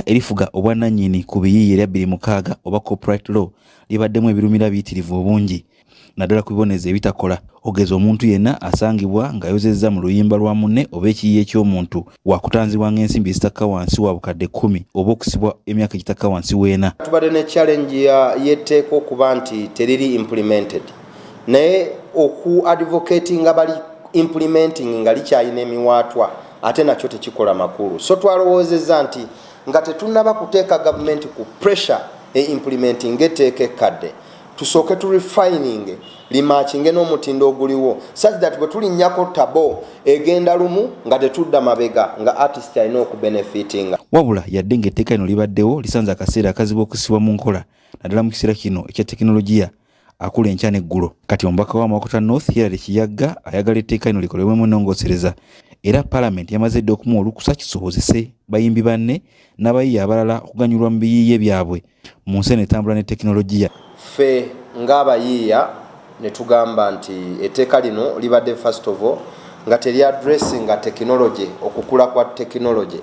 Erifuga obwannannyini ku biyiiye erya 2006 oba copyright law libaddemu ebirumira biyitirivu obungi, naddala ku bibonerezo ebitakola. Ogeza omuntu yenna asangibwa ng'ayozezza mu luyimba lwa munne oba ekiyiiye ky'omuntu wakutanzibwa ng'ensimbi ezitakka wansi wa 10,000 oba okusibwa emyaka egitakka wansi w'ena. Tubadde ne challenge y'etteeka okuba nti teriri implemented, naye oku advocatinga bali implementing nga likyalina emiwaatwa ate nakyo tekikola makulu. So twalowoozezza nti nga tetunnaba kuteeka gavumenti ku pressure e implementing etteeka ekkadde, tusooke tu refining limatchinge n'omutindo oguliwo, such that bwe tulinnyako tabo egenda lumu nga tetudda mabega, nga artist alina okubenefitinga. Wabula yadde ng'etteeka lino libaddewo, lisanze akaseera akazibu okusibwa mu nkola, naddala mu kiseera kino ekya tekinologiya akula enkya n'eggulo. Kati omubaka wa Mawokota North, Hillary Kiyagga, ayagala etteeka lino likolebwemu ennongoosereza, era Paalamenti yamaze dda okumuwa olukusa kisobozese bayimbi banne n'abayiiya abalala okuganyulwa mu biyiiye byabwe mu nsi eno etambula ne tekinologiya. Ffe ng'abayiiya ne tugamba nti etteeka lino libadde, first of all, nga teri addressinga tekinology, okukula kwa tekinology,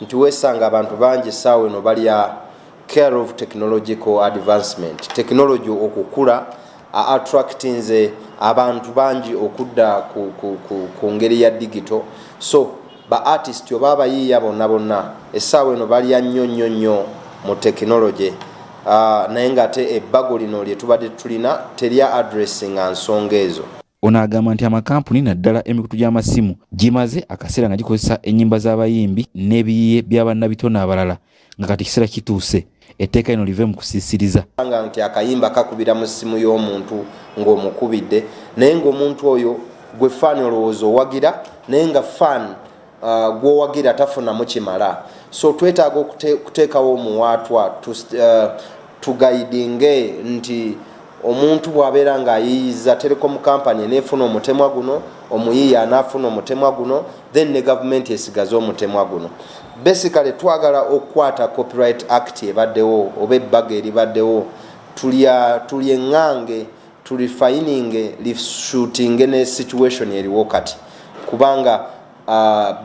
nti weesanga abantu bangi essaawa eno balya care of technological advancement. Technology okukula attractinze abantu bangi okudda ku ngeri ya digital. So ba artist oba abayiiya bonna bonna essaawa eno balya nnyo nnyo nnyo mu tekinology, naye ng'ate ebbago lino lye tubadde tulina terya addressinga nsonga ezo. Ono agamba nti amakampuni, naddala emikutu gy'amasimu, gimaze akaseera nga gikozesa ennyimba z'abayimbi n'ebiyiiye by'abannabitone abalala, nga kati kiseera kituuse etteeka lino live mu kusiisiriza. Nga nti akayimba kakubira mu ssimu y'omuntu ng'omukubidde, naye ng'omuntu oyo gwe fan olowooza owagira, naye nga fan gw'owagira tafunamu kimala. So twetaaga okuteekawo omuwaatwa tuguidinge nti omuntu bw'abeera ng'ayiyiza, telecom company eneefuna omutemwa guno, omuyiiya anaafuna omutemwa guno, then ne gavumenti esigaze omutemwa guno. Basically twagala okukwata Copyright Act ebaddewo oba ebbaga eribaddewo, tulya tulyeŋŋange, tulirefininge lisuitinge ne situation eriwo kati, kubanga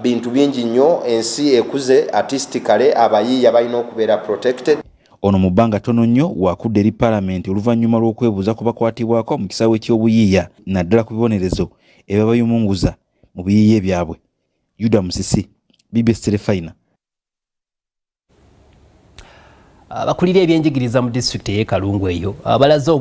bintu bingi nnyo, ensi ekuze artistically, abayiiya balina okubeera protected. Ono mu bbanga ttono nnyo wakudda eri Paalamenti oluvannyuma lw'okwebuuza ku bakwatibwako mu kisaawe ky'obuyiiya, naddala ku bibonerezo ebibayumunguza mu biyiiye byabwe. Yuda Musisi, BBS Terefayina. Abakulira ebyenjigiriza mu disitulikiti ey'e Kalungu eyo balaze obwe